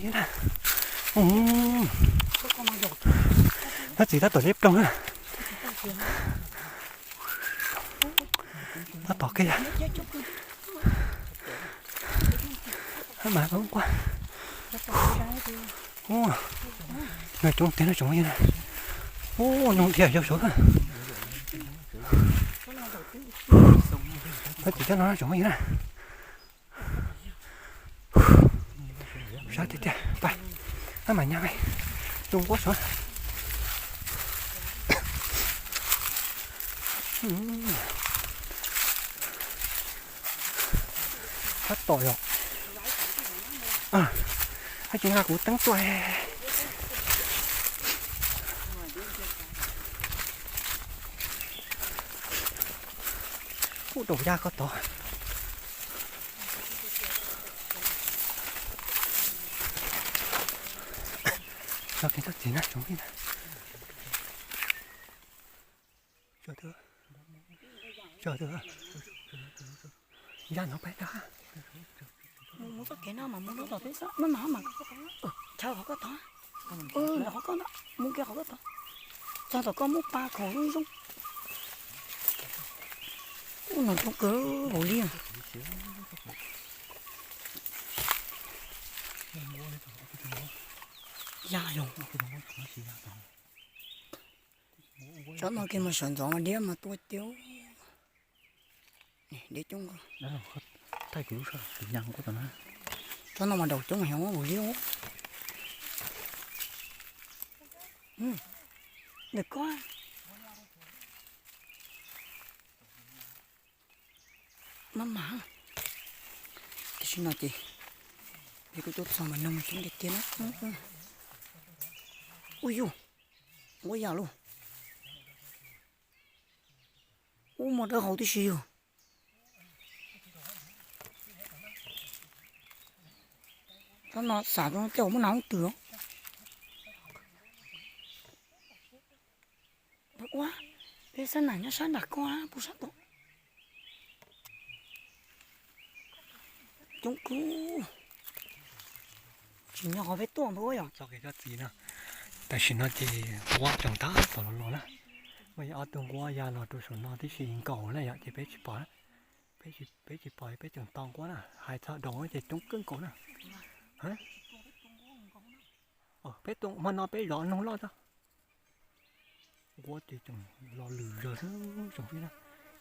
Ub, tab txiv tab tom liab ploog na. Tab tom kiag yam. Mas ub quaj. Ub, nag coob tiag no tsoom phooj ywg na. Ub, nyooj dhia yau saud na. Tab txiv coj no tsoom phooj ywg na. Sab tiag tiag, pab, pab mas nyab, zoo nquab saud. Sab tom yom. Haj tsis nqa kuv teeb tuaj. Kuj daum ya ko tod. Txog kev txog txiv na tsoom phooj ywg na. Tso, tso, ya no peb tag. Mus txoj kev no mas mus rau tom peb xwb, maj mam mas chaw qhov koj tod, los qhov koj ntawd, mus kiag qhov koj tod, txog tom koj muab pa khaum zoo zoo. Ub, no coob kawg nkaus li. Ya yog. Tsob no kiag mas sawv ntxov mas diab mas tua tiag. Diab coob. Thaij kuv lub sab tus nyas nquab tom no. Tsob no mas daum coob heev ua liab. Ntawm ko maj mam. Tam sim no ces peb kuj tuaj txog mas noog coob tiag tiag na. Ub yug, nquab ya lauj. Ub, muaj dawb hau tib si yog. Tsob no xav rau tej uas muaj nas hoob twm os. Ua, peb xab nam nyob sab nram ko puag sab tod. Coob kawg. Tsis nyob qhov peb tuaj npawg ua yom. Txoj kev txoj txiv no, tam sim no ces nquab tseem tab tom los los na. Muaj ib ob tug nquab ya los rau saum no tib si nkaus na yom, ces peb tsis pom, peb tsis pom, peb tseem tos nquab na, hais txog daum ces coob kawg nkaus na. Peb tuaj hmo no peb zov noog loj tso. Nquab ces tseem los lwm zaws xwb tsoom phooj ywg na.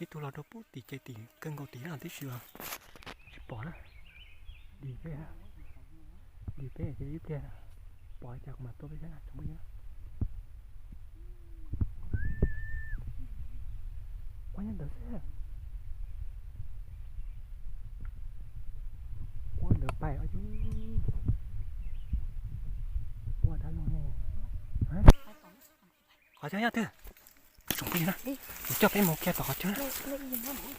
Ib tug los rau pub tim ces tim kawg nkaus tim na tib si tsis pom na. Dim peb, dim peb ces ib pliag pom cas kuv mam tuaj peb saib na tsoom phooj ywg na. Ua nyob ntawd xwb. Ua ntawd pais os yus. Ua dab laug ne. Qhov chaw nyob twg? Tsoom phooj ywg na, kuv coj peb mus kiag tom qhov chaw na.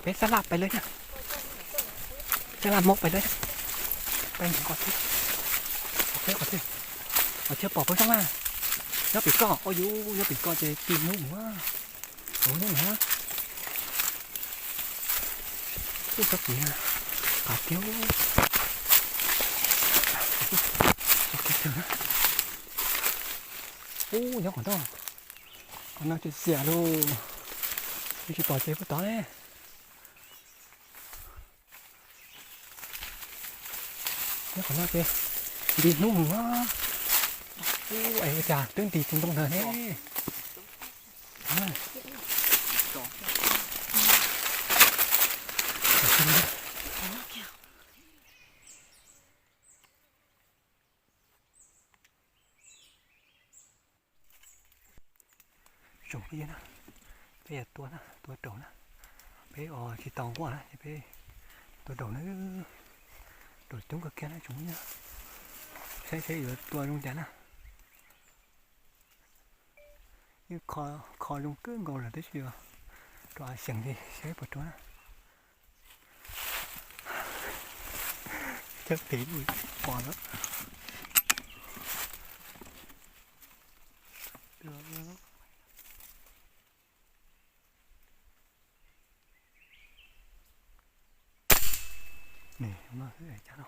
Peb xab laj pais lawm na. Xab laj Hmoob pais lawm. Pais mus qhov twg? Qhov twg, qhov twg? Qhov chaw pom peb zoo na. Nyob pem koj, ua yus nyob pem koj ces tig hnub mus. Hnub mus. Ub, txhob txiv na. Qav tiag. Ub, nyob qhov no. Qhov no ces xiam lauj. Tsis pom ces puag tod ne. Nyob qhov no ces nti hnub mus. Ub, es ua cas twb nti tsis ntoo ntag ne. Tsoom phooj ywg na, peb yuav tua na, tua daum na. Peb os tsis tau nquab na, peb tua daum na. Daum coob kawg kiag na tsoom phooj ywg. Saib seb yuav tua zoo cas na. Yeej kho zoo kawg nkaus lawm tab sis rau av xyeem li saib puas rau na. Cab pem pom lawm. Nws mas cab no.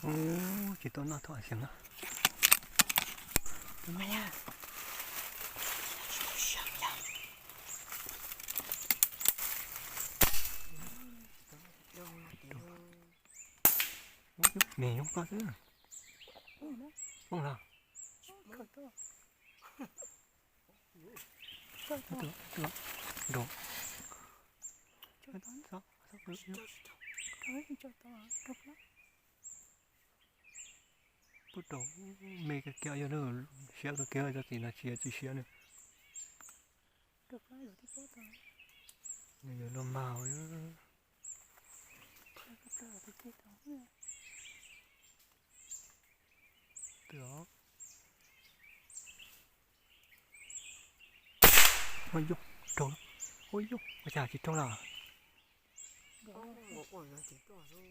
Ub, tsis tau noj thaum xyoo na. Ub, me nyuam koj xwb. Poob los? Nrau. Puag rau me kawg kiag, yog siab kawg kiag, txoj kev no tsis yog tsis siab na. Nws yuav luag mag. Twb os. Ua yus, raug. Ua yus, ua cas tsis raug lawm?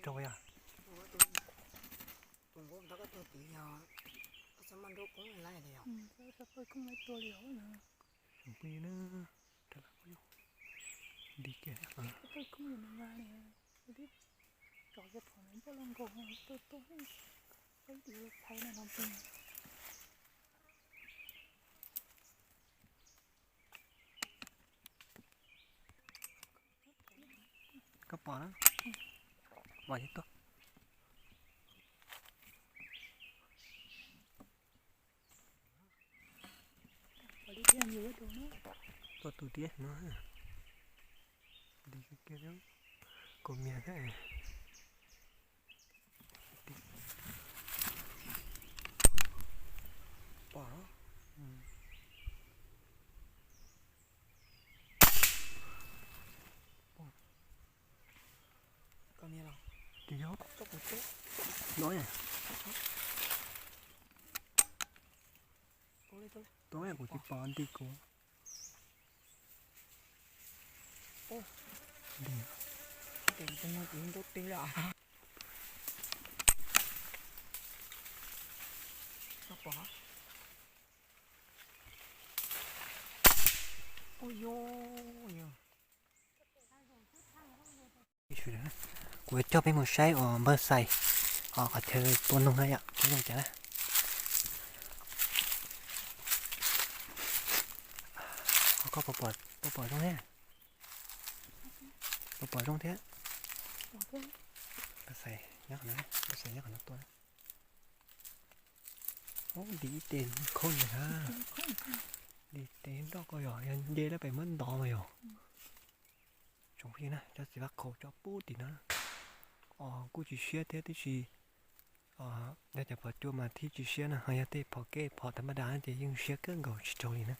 Raug yog? Li kiag. Koj pom na. Pom ces tuaj. Tuaj tus tiab no. Li kiag, kua mias thiab. Pom. Kua mias los? Tsis yog. No. Tuaj, kuv tsis pom nti kuv. Kuv coj peb mus saib uas npawg Xais qhov chaw tua noog na yom, tua noog cas na. Koj puas pom zoo thiab? Puas pom zoo thiab? Npawg Xais nyob qhov no, npawg Xais nyob qhov no tua na. Ub, ntim ib tes khaub nws hab. Ntim tes nroj ko yog, yog nce lawm pem muab ntov mas yog. Tsoom phooj ywg na, cov txiv vaj khaum cov pub tim no, os, kuj tsis siab thiab tib si. Yog cov phom cua mas thiaj tsis siab na, ho yog tej phom keb phom tag maj dam ces yeej siab kawg nkaus tsis raug li na.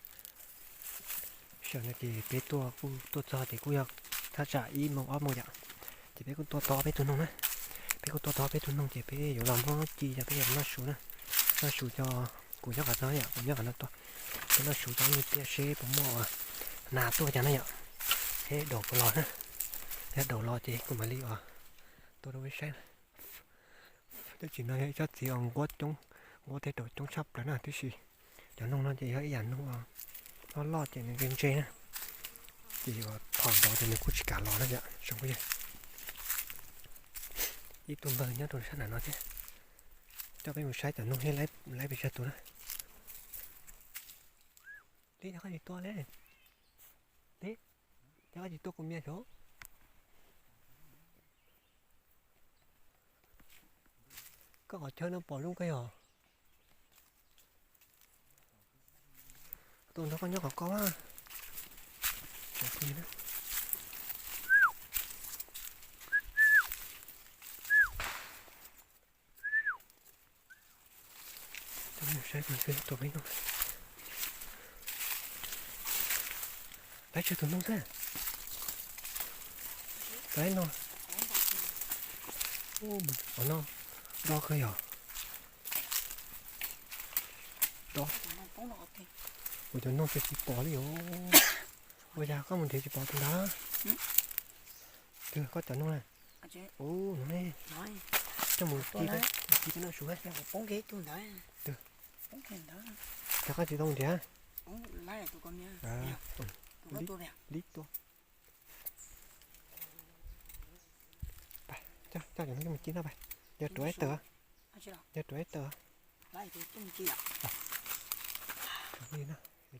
Sij hawm no ces peb tuaj kuj tuaj txog ces kuj yog thaj tsam ib moos ob moos yom, ces peb kuj tua tau peb tug noog na. Peb kuj tua tau peb tug noog ces peb yuav los muab ci coj peb yuav noj su na. Noj su coj, kuv nyob qhov no yom, kuv nyob qhov no tua. Peb noj su coj ib nyuag pliag seb puas muaj nas tuaj cas na yom, seb daum puas los na. Yog daum los ces kuv mam li ua tua rau peb saib. Tab sis no yog ib tsob txiv uas nquab coob, nquab thiab daum coob tshaj plaws na, tab sis cov noog no ces yog ib yam noog loj loj ces nws ntse ntse na, ces yuav phom ntov ces nws kuj tsis kam los na yom, tsoom phooj ywg. Ib tug npawg nyob rau sab nram no thiab, coj peb mus saib cov noog thiab, laib pes tsawg tus na. Li, koj tsis tua li, li, koj tsis tua kuv mias xyov. Koj qhov chaw no pom zoo kawg yog. Tus nrog koj nyob qhov ko a. Saib tus peb noog. Laib tsawg tus noog xwb. Laib no. Ub, ov no. Do kawg yog. Do. Ua cov noog ces tsis pom li os. Ua cas koj mus nrhiav tsis pom tus ntawd? Twg koj cov noog na? Ub, no ne. Coj mus ci, ci peb noj su. Twg? Cas koj tsis tau mus nrhiav? Li tua. Coj cov noog coj mus ci noj pais. Yog ruam ib tawm. Yog ruam ib tawm.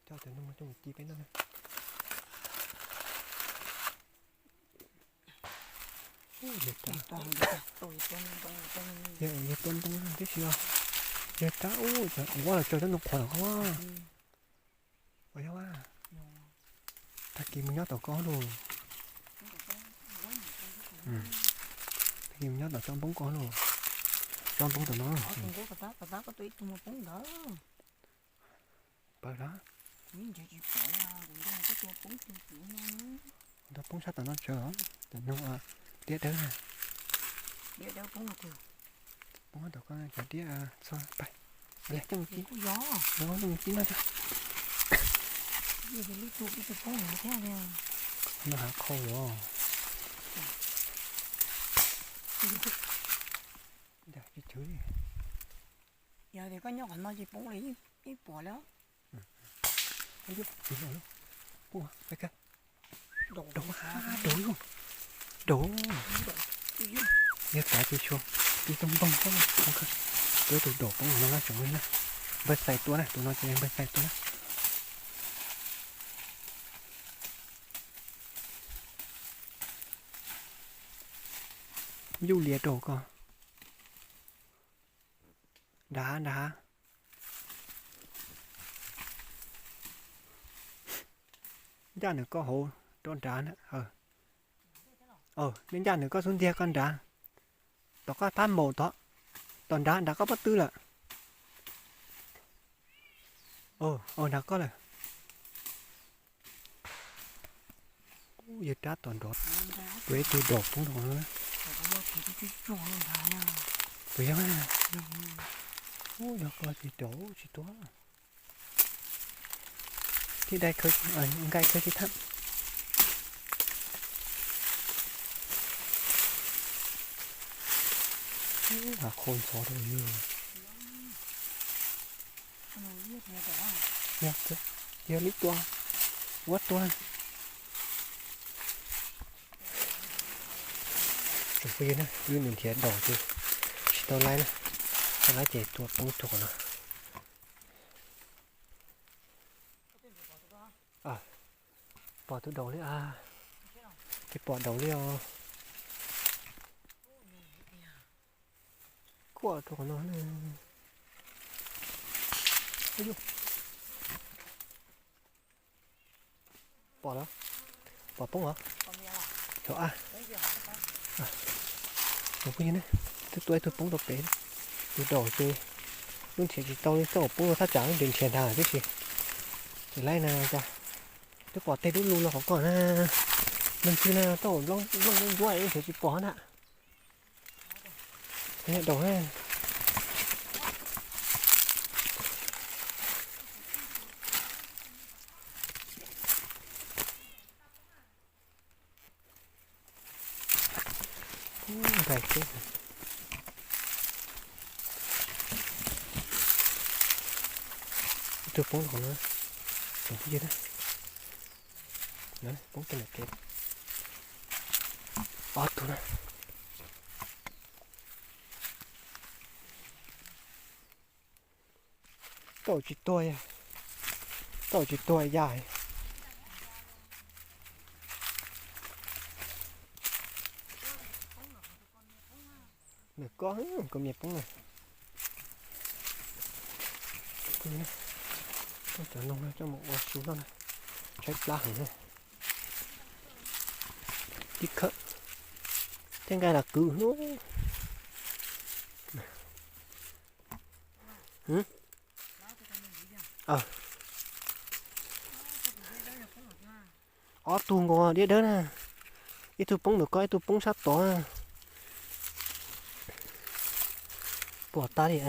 Coj cov noog coj mus ci peb noj na. Yawg tua ntoo tib si os. Yawg rab ub, ua los tsaws cov ntoo qhuav los qhov. Ua yog, tag kis mus nyob tom koj lauj. Tag kis mus nyob tom tsob npoob koj lauj. Tsob npoob tom no. Pawg los. Ntau poob sab tom no tsawv os, tom no diab dawb na. Poob tom koj cov diab txhob pais. Coj mus ci, coj mus ci noj tso. No hav qhau os. Tsis chwv li. Yog tias koj nyob qhov no ces poob li ib puas li. Dov, dov, dov. Yog kav ces xyuas, tus tub ntoo, tus dov poob no na tsoom phooj ywg na. Npawg Xais tua na, tus no ces npawg Xais tua na. Yuj lias rau koj. Nrad, nrad. Ncaj nws koj hauv rau nrad na. Nej ncaj nws koj xub ntiag koj nrad. Tom koj phab npaum tod, tom nrad nrad koj pob tw lawm. Nrad koj lawm. Yawg rab tom nrov, tus ib tug dov poob rau no. Puas yog? Yog koj ces dov tsis tuag. Tib daim nqaij khawb sib thab. Hav qhau ntxhov rau yus. Yog li tua, ua tua. Tsoom phooj ywg na, wb mus nrhiav daus ces tsis tau laib na, tau laib ces tua poob rau qhov no. Pom tus daus li a, tsis pom daus li os. Kuaj rau qhov no. Pom los? Pom poob os. Xyov a. Tsoom phooj ywg ne, twb tua ib tug poob rau pem. Tus daus ces lub nrhiav tsis tau li, txoj uas poob rau thaj tsam lub nrhiav nrhiav ntag tib si. Tsis laib na cas. Twb pom tej lub lub los qhov ko na. Leej twg na txoj uas nplooj nplooj ncuab ncuab lub nrhiav tsis pom na. Daus na. Nqaij teb. Ib tug poob qhov no, tsoom phooj ywg na. Poob kiag ntawm kev. Ob tug na. Tau tsis tuag, tau tsis tuag ya. Ntawm ko, ko me poob na. Cov noog no coj mus ua su noj na, tshaib plab heev na. Tib khawm, tej nqaij los kwv hnub. Ob tug nkaus diab dawb na, ib tug poob ntawm ko ib tug poob sab tod. Puas tas li.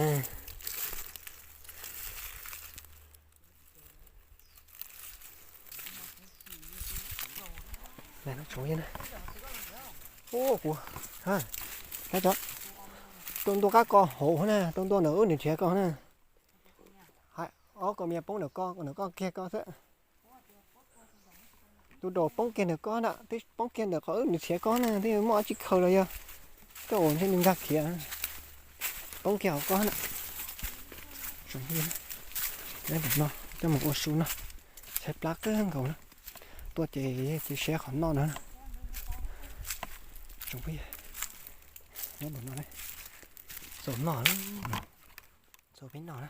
Ua, ua, tau ntua qab ko hauv na, tau ntua ntawm wb nrhiav ko na. Ob ko me poob ntawm ko, ntawm ko kiag ko xwb. Tus daus poob kiag ntawm ko na, twb poob kiag ntawm qhov wb nrhiav ko na, twb muaj dab tsi khaws los yog. Koj ua ntshe nws nkag khiav. Poob kiag hauv ko na. Tsoom phooj ywg, nyob ntawm no coj mus ua su no, tshaib plab kawg nkaus na. Tuaj ces cia siab qhov noj no. Tsoom phooj ywg, nyob ntawm no, txaus noj, txaus peb noj na.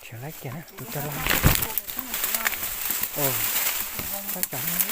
Khiav laib kiag na, tus cog laj. Tab cov